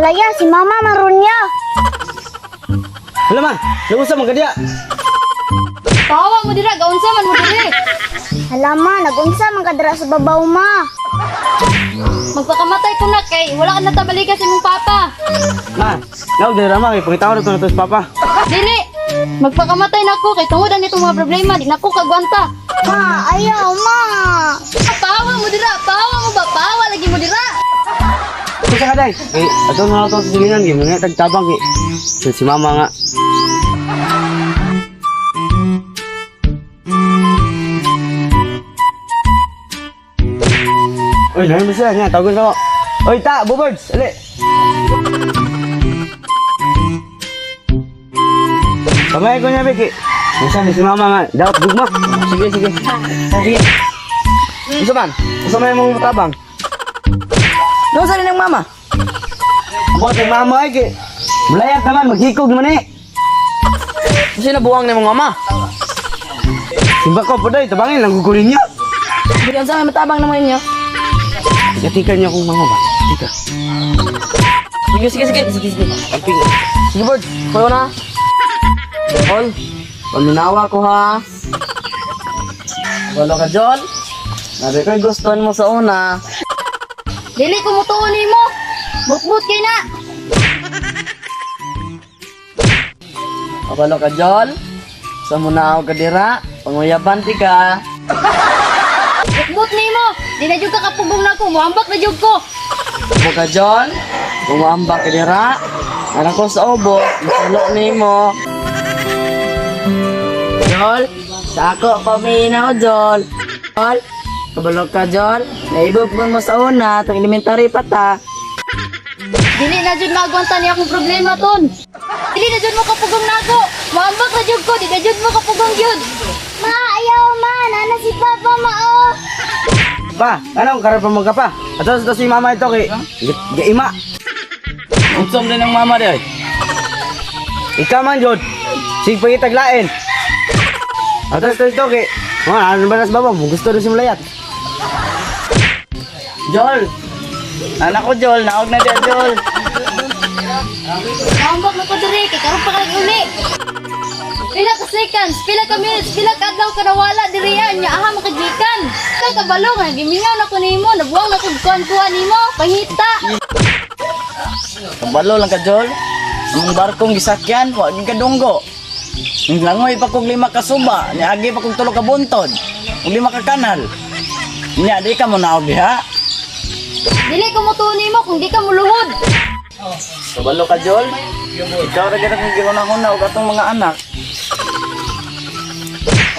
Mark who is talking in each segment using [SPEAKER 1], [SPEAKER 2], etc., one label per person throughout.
[SPEAKER 1] Halaya, si mama marunya.
[SPEAKER 2] Hala ma, nagusa man ka diya.
[SPEAKER 3] Pawa mo dira, gaunsa man mo diri.
[SPEAKER 1] Hala ma, nagunsa man ka dira sa babaw ma.
[SPEAKER 3] Magpakamatay ko na kay wala ka natabalikan sa imong papa.
[SPEAKER 2] Ma, naog dira ma kay pangitaon na to na to sa papa.
[SPEAKER 3] Dili. Magpakamatay na ko kay tungod ani itong mga problema, di na ko kagwanta.
[SPEAKER 1] Ma, ayaw ma.
[SPEAKER 3] Pawa mo dira, pawa mo ba? Pawa lagi mo dira.
[SPEAKER 2] Kusa ka day. Kay ato na to sa silingan kay mga tagtabang kay. Si mama nga. Uy, narin mo sila nga, tawagan sa ako. Uy, ta, Bubards, ali. Kamay ko niya, Vicky. Minsan ni si mama nga, dapat gugma. Sige, sige. Sige. Unsa man? Unsa man imong tabang?
[SPEAKER 4] Nausa rin ang mama?
[SPEAKER 2] Buhat ang mama ay kay. Mulayat naman, maghikog naman eh.
[SPEAKER 4] Kasi nabuwang ni mong mama.
[SPEAKER 2] Simba ko, puday, tabangin lang kukunin niya.
[SPEAKER 4] Bigyan sa akin, matabang naman inyo.
[SPEAKER 2] Tika niya akong mama ba? Tika.
[SPEAKER 4] Sige, sige, sige. Sige, sige.
[SPEAKER 2] Amping.
[SPEAKER 4] Sige, Bird. Kuyo na. Paul, paminawa ko ha. Walo ka, Jol. Nabi ko'y gustuhan mo sa una.
[SPEAKER 3] Dili ko mutuo nimo. Bukbut kay na.
[SPEAKER 4] Kabalo ka, Jol. Sa muna ako kadira, panguyaban ti ka.
[SPEAKER 3] Bukbut nimo. Di na jud ka kapugong nako, moambak na jud ko.
[SPEAKER 4] Ubo ka, Jol. Umuamba ka dira. Anak ko sa ubo, masulo nimo. Jol, sa ako pamina ko, Jol. Jol, kabalo ka, Jol. Naibog mo mo sa una, itong elementary pa ta.
[SPEAKER 3] Dili na jud maagwanta ni akong problema ton. Dili na jud mo kapugong nako. Moambak na jud ko, di na jud mo kapugong jud.
[SPEAKER 1] Ma, ayaw ma. Nana si papa ma oh.
[SPEAKER 2] Pa, anong karon pa mo ka pa? Ato sa si mama ito kay gaima.
[SPEAKER 5] Unsa man din ang mama di ay?
[SPEAKER 2] Ikaw man jud. Sig pangitaglain. Ato sa ito kay mga ano ba nas baba mo gusto rin si mulayat.
[SPEAKER 5] Jol. Anak ko Jol, naog na di Jol.
[SPEAKER 3] Moambak na ko diri kay karon pa ka uli. Pila ka seconds, pila ka minutes, pila ka adlaw ka nawala diri nya aha makagikan. Kay kabalo nga gimingaw na ko nimo, nabuwang na kog kuan-kuan nimo, pangita.
[SPEAKER 5] Kabalo lang ka Jol. Among barkong gisakyan, wa gyud kadunggo. Langoy pa kog lima ka suba, niagi pa kog tulo ka buntod, ug lima ka kanal. Nya di ka mo naog diha.
[SPEAKER 3] Dili ko mutuo nimo kung di ka muluhod.
[SPEAKER 5] Kabalo ka Jol. Ikaw ra gyud akong gihunahuna og atong mga anak.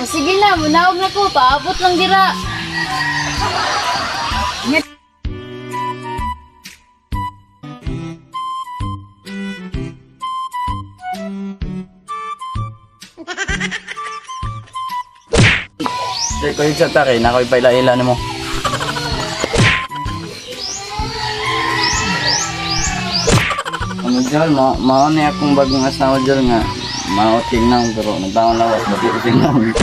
[SPEAKER 3] O sige na, munaog na ko, paabot lang dira.
[SPEAKER 5] Di ko sa ta kay na ko'y paila-ila nimo. Ano Jol, mao ni akong bagong asawa Jol nga mao tingnan pero nagtaon lawas bati tingnan.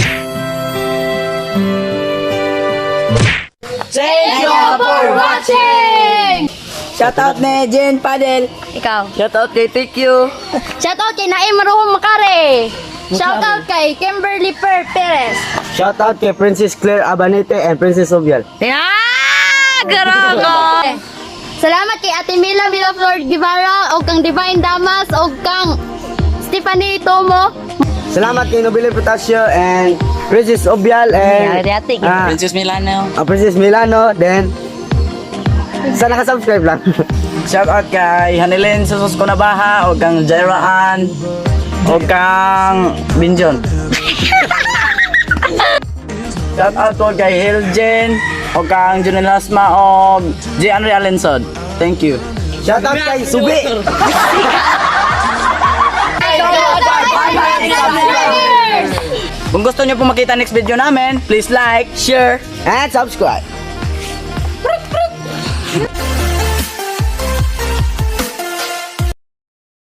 [SPEAKER 4] Thank you for
[SPEAKER 3] Watching!
[SPEAKER 4] Shout out ni Jen Padel.
[SPEAKER 3] Ikaw.
[SPEAKER 4] Shout out kay TQ.
[SPEAKER 3] Shout out kay Naim Maruhong Makare. Shout out kay Kimberly Per Perez.
[SPEAKER 2] Shout out kay Princess Claire Abanete and Princess Obial.
[SPEAKER 3] Yeah! Garako! Salamat kay Ate Mila Villaflor Guevara o kang Divine Damas o kang Stephanie Tomo.
[SPEAKER 2] Salamat kay Nobile Protasio and Princess Obial and
[SPEAKER 5] Princess Milano.
[SPEAKER 2] Princess Milano then sa naka-subscribe lang.
[SPEAKER 5] Shout out kay Hanilin Susus Kunabaha o kang Jairaan o kang Binjon. Shout out ko kay Hiljen o kang Junel Asma o J. Henry Alenson. Thank you.
[SPEAKER 2] Shout out kay Subi.
[SPEAKER 5] Kung gusto niyo po makita next video namin, please like, share,
[SPEAKER 2] And subscribe.